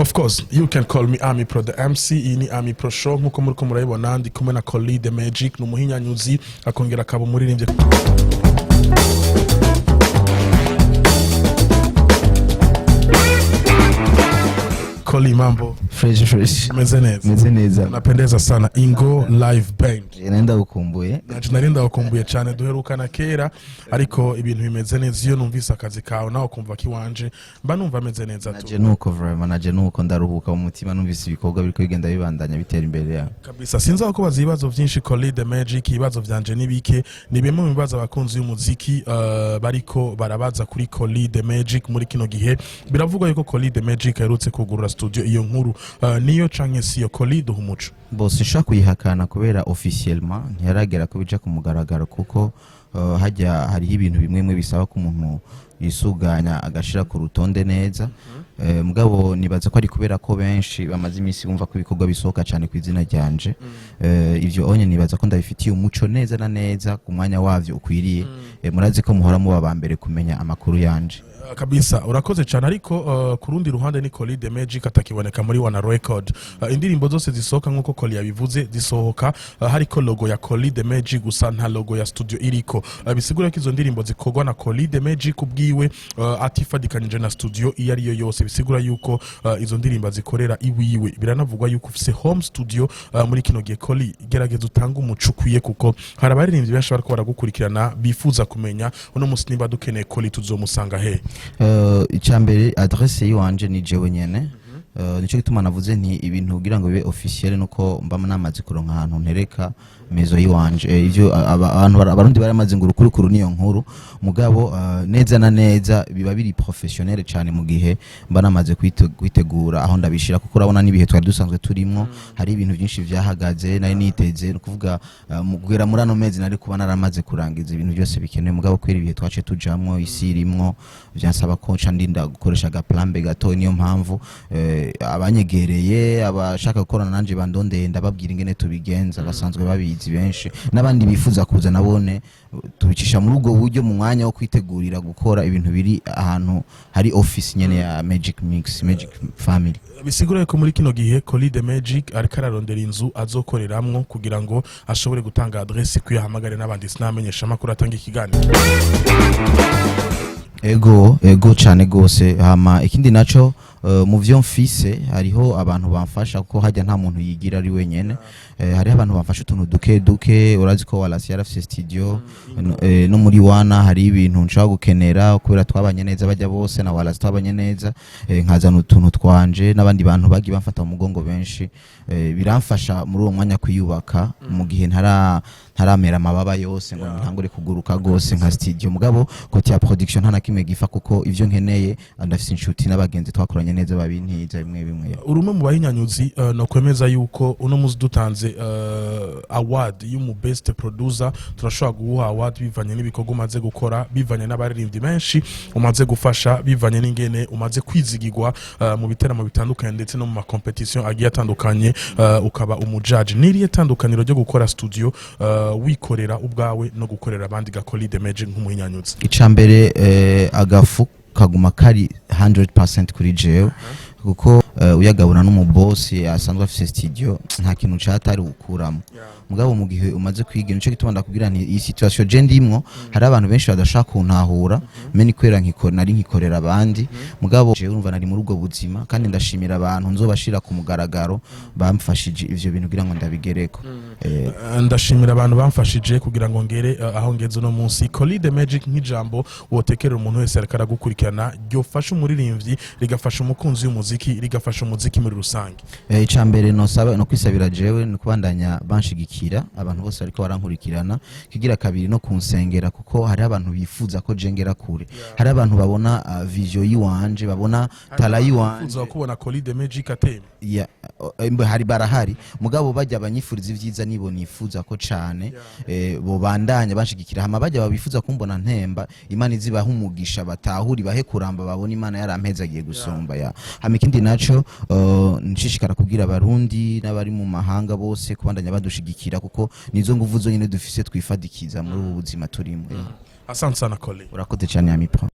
Of course, you can call me Ami Pro the MC. Iyi ni Ami Pro Show, nkuko muriko murayibona ndi kumwe na Collie the Magic, ni umuhinyanyuzi akongera akaba umuririmbyi. Collie, mambo? Fresh, fresh. Meze neza? Meze neza. Unapendeza sana. Ingo Live Band. Nari ndagukumbuye. Nanje nari ndagukumbuye cyane, duherukana kera, ariko ibintu bimeze neza. Iyo numvise akazi kawe nawe ukumva kiwanje, mba numva ameze neza tu. Naje nuko vraiment, naje nuko ndaruhuka mu mutima numvise ibikorwa biriko bigenda bibandanya bitera imbere ya. Kabisa, sinzi aho kubaza ibibazo byinshi, Collie the Magic. Ibibazo vyanje ni bike, ni bimwe mu bibazo abakunzi y'umuziki bariko barabaza kuri Collie the Magic muri kino gihe. Biravugwa yuko Collie the Magic aherutse kugurura studio. Iyo nkuru niyo canke siyo? Collie, duha umuco. Bose nshobora kuyihakana kubera officiellement ntiyaragera ko bija ku mugaragaro, kuko hajya hariho ibintu bimwe bimwe bisaba ko umuntu yisuganya agashira ku rutonde neza. Mugabo nibaza ko ari kubera ko benshi bamaze iminsi bumva ko ibikorwa bisohoka cyane ku izina ryanje. Ivyo onye nibaza ko ndabifitiye umuco neza na neza ku mwanya wavyo ukwiriye. Murazi ko muhora muba ba mbere kumenya amakuru yanje. Kabisa, urakoze cyane. Ariko ku rundi ruhande ni Collie the Magic atakiboneka muri Wana Record. Indirimbo zose zisohoka, nkuko Collie yabivuze, zisohoka hariko logo ya Collie the Magic gusa, nta logo ya studio iriko. Bisigura ko izo ndirimbo zikorwa na Collie the Magic ubwiwe, atifadikanije na studio iyo ari yo yose. Bisigura yuko izo ndirimbo zikorera iwiwe. Biranavugwa yuko ufise home studio muri kino gihe. Collie, gerageza utange umuco ukwiye, kuko hari abaririmbyi benshi bariko baragukurikirana bifuza kumenya uno musi niba dukeneye Collie tuzomusanga he. Icya mbere, adresse yiwanje ni jewe nyene. Nico gituma navuze nti ibintu kugira ngo bibe officiel nuko mba namaze kuronka ahantu ntereka maison yiwanje. Ivyo abantu abarundi baramaze ngo urukurukuru niyo nkuru, mugabo neza na neza biba biri professionnel cyane mu gihe mba namaze kwitegura aho ndabishira, kuko urabona n'ibihe twari dusanzwe turimwo, hari ibintu byinshi vyahagaze. Nari niteze, ni ukuvuga mu kugera muri ano mezi nari kuba naramaze kurangiza ibintu byose bikenewe, mugabo kubera ibihe twaciye tujamwo, isi irimwo, byansaba ko nca ndinda gukoresha aga plan B gato. Niyo mpamvu abanyegereye, abashaka gukorana nanje bandondeye, ndababwira ingene tubigenza, basanzwe babizi benshi, n'abandi bifuza kuza nabone tubicisha muri ubwo buryo mu mwanya wo kwitegurira gukora ibintu biri ahantu hari office nyene ya Magic Mix, Magic Family. Bisigura ko muri kino gihe Collie the Magic ariko ararondera inzu azokoreramwo kugira ngo ashobore gutanga adresse kuyahamagare n'abandi sinamenyesha amakuru atanga ikiganiro. Ego, cyane gose. Hama ikindi naco, mu vyo mfise hariho abantu bamfasha, kuko hajya nta muntu yigira ari wenyene. Hariho abantu bamfasha utuntu duke duke. Urazi ko Walasi yarafise studio, no muri Wana hari ibintu nshobora gukenera, kubera twabanye neza bajya bose na Walasi twabanye neza, nkazana utuntu twanje n'abandi bantu bagiye bamfata mu mugongo benshi. Biramfasha muri uwo mwanya kwiyubaka mu gihe ntaramera amababa yose ngo ntangure kuguruka gose nka studio. Mugabo côté ya production nta na kimwe gifa, kuko ivyo nkeneye ndafise inshuti n'abagenzi twakoranye neza babintiza bimwe bimwe. Uri umwe mu bahinyanyuzi no kwemeza yuko uno muzi dutanze award y'umu best producer, turashobora guha award bivanye n'ibikorwa umaze gukora, bivanye n'abaririmbyi benshi umaze gufasha, bivanye n'ingene umaze kwizigirwa mu biteramo bitandukanye ndetse no mu ma competition agiye atandukanye, ukaba umujaji. Niriye tandukaniro ryo gukora studio wikorera ubwawe no gukorera abandi ga Collie the Magic nk'umuhinyanyuzi? Icambere, agafu kaguma kari 100% kuri jewe, kuko uyagabura n'umubosi asanzwe afise studio nta kintu catari gukuramo. Mugabo mu gihe umaze kwiga, nico gituma ndakubwira nti iyi situation je ndimwo, hari abantu benshi badashaka kuntahura meni kubera nari nkikorera abandi. Mugabo jewe urumva nari muri ubwo buzima, kandi ndashimira abantu nzobashira ku mugaragaro bamfashije ivyo bintu kugira ngo ndabigereko. Ndashimira abantu bamfashije kugira ngo ngere aho ngeze uno munsi. Collie the Magic, nk'ijambo wotekerera umuntu wese ariko aragukurikirana ryofasha umuririmbyi, rigafasha umukunzi w'umuziki, rigafasha umuziki muri rusange? Icya mbere nosaba no kwisabira jewe ni kubandanya banshigikira, abantu bose bariko barankurikirana. Kigira kabiri, no kunsengera, kuko hari abantu bifuza ko je ngera kure, hari abantu babona vision yiwanje, babona talent yiwanje. Uza kubona Collie the Magic atemba. Ya, hari barahari, mugabo bajya banyifuriza ivyiza nibo nifuza ko cane bobandanya banshigikira. Hama bajya babifuza kumbona ntemba, Imana izibaha umugisha, batahura, ibahe kuramba, babona Imana yarampezagiye gusumba ya. Hama ikindi naco, nshishikara kubwira abarundi n'abari mu mahanga bose kubandanya badushigikira, kuko nizo nguvu zonyene dufise twifadikiza muri ubu buzima turimo, ya. Asante sana, Collie. Urakoze cyane, Ami Pro.